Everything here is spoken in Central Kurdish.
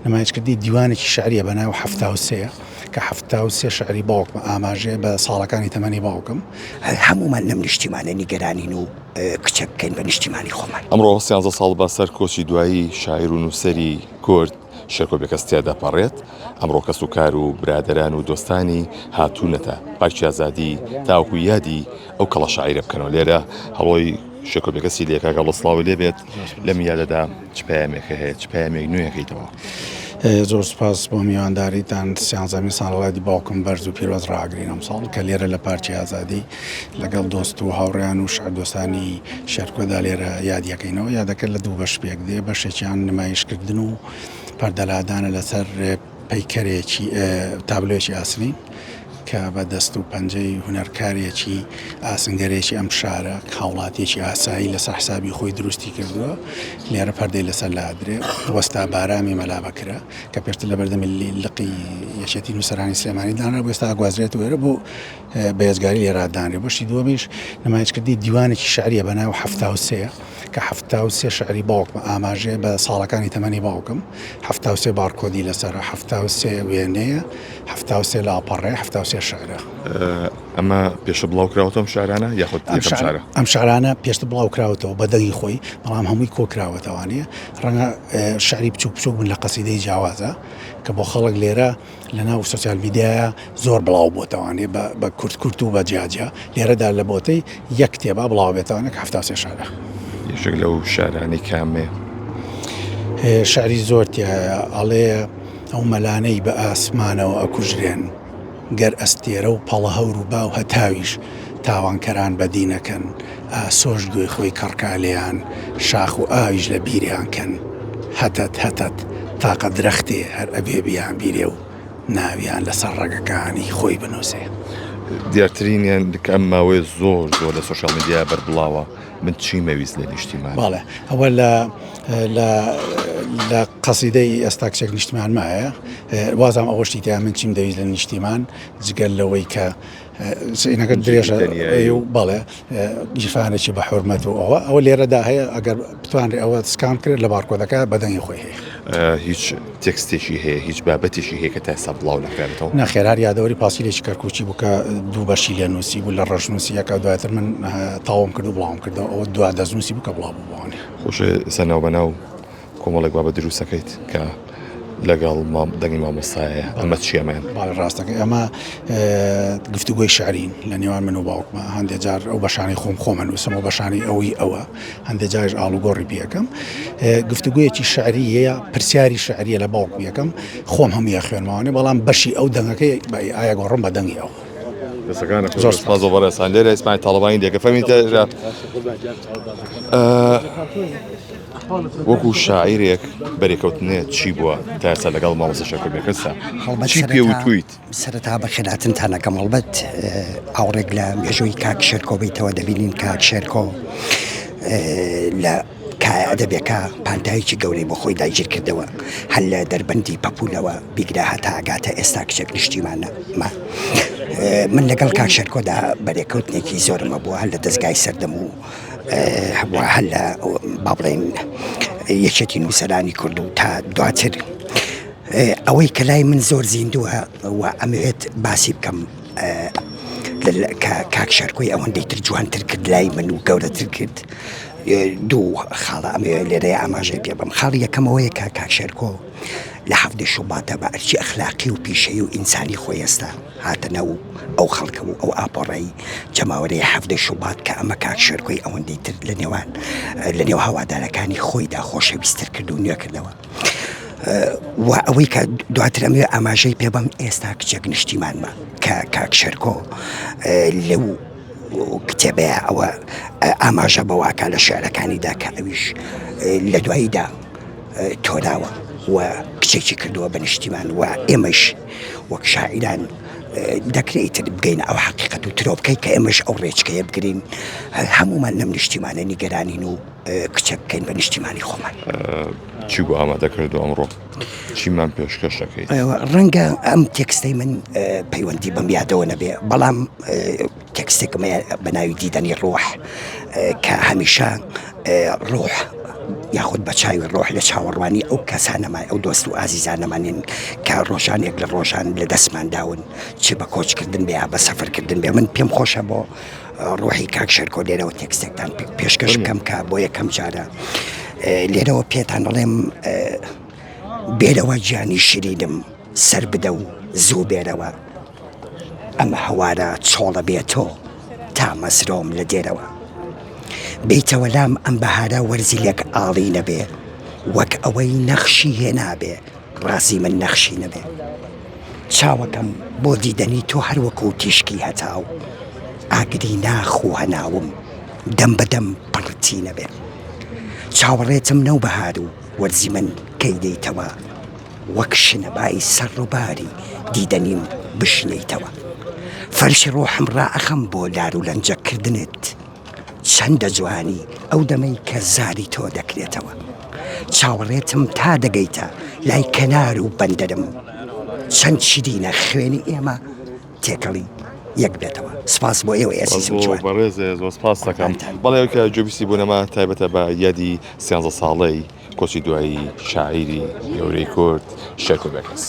نمایشکردنی دیوانێکی شعریە بە ناو 73 کە 73 شعری باوکمە ئاماژەیە بە ساڵەکانی تەمەنی باوکم. هەموومان لەم نیشتیمانە نیگەرانین و کچە بکەین بە نیشتیمانی خۆمان. ئەمڕۆ سیانزە ساڵ بە سەر کۆچی دوایی شاعیر و نووسەری کورد شێرکۆ بێکەس تێدەپەڕێت، ئەمڕۆ کەسوکار و برادەران و دۆستانی هاتوونەتە پارکی ئازادی تاوەکو یادی ئەو کەڵە شاعیرە بکەنەوە. لێرە هەڵۆی شێرکۆ بێکەسی لێ کاک هەڵۆ سڵاوی لێ بێت، لەم یادەدا چ پەیامێکە هەیە، چ پەیامێک نوێ ئەکەیتەوە؟ زۆر سوپاس بۆ میوانداریتان، سیانزەمین ساڵیادی باوکم بەرز و پیرۆز ڕاگرین ئەمساڵ کە لێرە لە پارکی ئازادی لەگەڵ دۆست و هاوڕێیان و شعردۆستانی شێرکۆدا لێرە یادیەکەینەوە. یادەکە لە دوو بەش پێک دێ، بەشێکیان نمایشکردن و پەردەلادانە لەسەر پەیکەرێکی تابلۆیەکی ئاسنین کە بە دەست و پەنجەی هونەرکارێکی ئاسنگەرێکی ئەم شارە هاوڵاتیەکی ئاسایی لەسەر حسابی خۆی دروستی کردووە لێرە پەردەی لەسەر لادرێ وەستا بارامی مەلا بەکرە کە پێشتر لە بەردەمی لقی یەکێتی نووسەرانی سلێمانی دانرا بۆ ئێستا ئەگوازرێتەوە ئێرە بۆ بەیەزگاری لێرا دانرێ. بەشی دووەمیش نمایشکردنی دیوانێکی شعریە بە ناو 73 کە 73 شعری باوکمە ئاماژەیە بە ساڵەکانی تەمەنی باوکم 73 بارکۆدی لەسەرە 73 وێنەیە 73 لاپەڕەیە 73 شعرە. ئەمە پێشتر بڵاو کراوەتەوە ئەم شعرانە یاخود یەکەم شعرە؟ ئەم شعرانە پێشتر بڵاو کراوەتەوە بە دەنگی خۆی بەڵام هەمووی کۆ کراوەتەوانێ ڕەنگە شعری بچووک بچووک بن لە قەسیدەی جیاوازە کە بۆ خەڵک لێرە لەناو سۆسیال میدیایا زۆر بڵاو بۆتەوانێ بە کورت کورت و بە جیا جیا لێرەدا لە بۆتەی یەک کتێبا بڵاو بێتەوانێ کە 73 شعرە. یەکێک لەو شعرانەی کامەیە؟ شعری زۆر تیایە ئەڵێ ئەو مەلانەی بە ئاسمانەوە ئەکوژرێن گەر ئەستێرە و پەڵە هەور و با و هەتاویش تاوانکەران بەدی نەکەن ئاسۆش گوێی خۆی کەڕکا لێیان شاخ و ئاویش لە بیریان کەن هەتەت هەتەت تاقە درەختێ هەر ئەبێ بیان بیرێ و ناویان لەسەر ڕەگەکانی خۆی بنووسێ. دیارترینیان کە ئەم ماوەیە زۆر زۆر لە سۆشیال میدیا بەربڵاوە من چیمە ویست لە نیشتیمان. بەڵێ ئەوە لە لە لە قەسیدەی ئێستا کچێک نیشتمان مایە وازام ئەوەشتی تیا من چیم دەویست لە نیشتیمان جگەل لەوەی کە سینەکە درێژە و بەڵێ گیرفانێکی بە حورمەت و ئەوە ئەوە لێرەدا هەیە ئەگەر بتوانرێت ئەوە سکان بکرێت لە بارکۆدەکە بەدەنگی خۆی هەیە. هیچ تێکستێکی هەیە هیچ بابەتێکی هەیە کە تا ئێستا بڵاو نەکرابێتەوە؟ نەخێر هەر یادەوەری پاسیلێکی کەرکوکی بوو کە دوو بەشی لێ نووسی بوو لە ڕەشنووسی یەکە دواتر من تەواوم کرد و بڵاوم کردەوە ئەوە دوا دەستنووسی بوو کە بڵاو بووبووەوە. خۆشە ئێستا ناوبەناو کۆمەڵێک بابەت دروست ئەکەیت کە لەگەڵ دەنگی مامۆستایە ئەمە چی ئەمەیان؟ بەڵێ ڕاستەکەی ئەمە گفتوگۆی شعرین لە نێوان من و باوکمە هەندێک جار ئەو بەشانەی خۆم خۆمە نووسم و بەشانی ئەوی ئەوە هەندێک جاریش ئاڵوگۆڕی پێەکەم گفتوگویەکی شعریە پرسیاری شعریە لە باوکم یەکەم خۆم هەمووی خوێنمەوانێ بەڵام بەشی ئەو دەنگەکەی ئایا گۆڕم بە دەنگی ئەو. دەستەکانت خۆش زۆر سپاس بۆ بەڕێزتان لێرە ئیسماعیل تاڵەبانی دێکە فەرمی وەکو شاعیرێک بەرێکەوتنێ چی بووە تا ئێستا لەگەڵ مامۆستا شێرکۆ بێکەسدا هەڵبەت چی پێ وتوویت؟ سەرەتا بەخێرهاتنتان ئەکەم هەڵبەت ئاوڕێک لە مێژووی کاک شێرکۆ بیتەوە دەبینین کاک شێرکۆ لە کایە ئەدەبیەکە پانتایەکی گەورەی بۆ خۆی داگیر کردەوە هەر لە دەربەندی پەپوولەوە بیگرە هەتا ئەگاتە ئێستا کچێک نیشتیمانە ما من لەگەڵ کاک شێرکۆدا بەرێکەوتنێکی زۆرم هەبووە هەر لە دەزگای سەردەم و هەبووە هەر لە با بڵێین یەکێتی نووسەرانی کورد و تا دواتر ئەوەی کە لای من زۆر زیندووە و ئەمەوێت باسی بکەم کە کاک شێرکۆی ئەوەندەی تر جوانتر کرد لای من و گەورەتر کرد دوو خاڵە ئەمەوێت لێرەیە ئاماژەی پێ بەم خاڵی یەکەمەوەیە کە کاک شێرکۆ لە حەڤدەی شوباتە بە ئەرکی ئەخلاقی و پیشەیی و ئینسانی خۆی ئێستا هاتە ناو ئەو خەڵکە و ئەو ئاپۆڕای جەماوەرەی حەڤدەی شوبات کە ئەمە کاک شێرکۆی ئەوەندەی تر لە نێوان لە نێو هەوادارەکانی خۆیدا خۆشەویستتر کرد و نوێ کردەوە و ئەوەی کە دواتر ئەمەوێ ئاماژەی پێ بەم ئێستا کچێک نیشتیمانمە کە کاک شێرکۆ لەو کتێبەیە ئەوە ئاماژە بەواکە لە شعرەکانیدا کە ئەویش لە دواییدا تۆراوە و کچێکی کردووە بە نیشتیمان و ئێمەش وەک شاعیران دەکرێت ئیتر بگەینە ئەو حەقیقەت و ترۆ بکەیت کە ئێمەش ئەو ڕێچکەیە بگرین هەمومان لەم نیشتیمانە نیگەرانین و کچە بکەین بە نیشتیمانی خۆمان. چی بۆ ئامادە کردو ئەمڕۆ چیمان پێشکەش دەکەیت؟ ڕەنگە ئەم تێکستەی من پەیوەندی بەم یادەوە نەبێ بەڵام تێکستێکم هەیە بە ناوی دیدەنی ڕۆح کە هەمیشە ڕۆح. یاخود بە چاوی ڕۆح لە چاوەڕوانی ئەو کەسانەمان ئەو دۆست و ئازیزانەمانین کە ڕۆژانێک لە ڕۆژان لە دەستمان داون چ بە کۆچکردن بێ یا بە سەفەرکردن بێ من پێم خۆشە بۆ ڕۆحی کاک شێرکۆ لێرەوە تێکستێکتان پێشکەش بکەم کە بۆ یەکەم جارە لێرەوە پێتان دەڵێم بێرەوە گیانی شیرینم سەر بدە و زوو بێرەوە ئەم هەوارە چۆڵە بێ تۆ تامەزرۆم لە دێرەوە بێیتەوە لام ئەم بەهارە وەرزی لێک ئاڵی نەبێ وەک ئەوەی نەخشی هێنابێ ڕازی من نەخشی نەبێ چاوەکەم بۆ دیدەنی تۆ هەر وەکو تیشکی هەتاو ئاگری ناخ و هەناوم دەم بە دەم پڕ تینەبێ چاوەڕێتم نەوبەهار و وەرزی من کەی دێیتەوە وەک شنەبای سەر ڕووباری دیدەنیم بشنێیتەوە. فەرشی ڕۆحم ڕائەخەم بۆ لارولەنجە کردنت. چەندە جوانی ئەو دەمەی کە زاری تۆ دەکرێتەوە. چاوەڕێتم تا دەگەیتە لای کەنار و بەندەرم. چەند شیرینە خوێنی ئێمە تێکەڵی یەک بێتەوە. سپاس بۆ ئێوەی ئەزیز و جوان. بەڕێزێ زۆر سپاس دەکەم. بەڵێ ئەوەی کە گوێبیستی بوونەمە تایبەتە بە یادی سیانزە ساڵەی کۆچی دوایی شاعیری گەورەی کورد شێرکۆ بێکەس.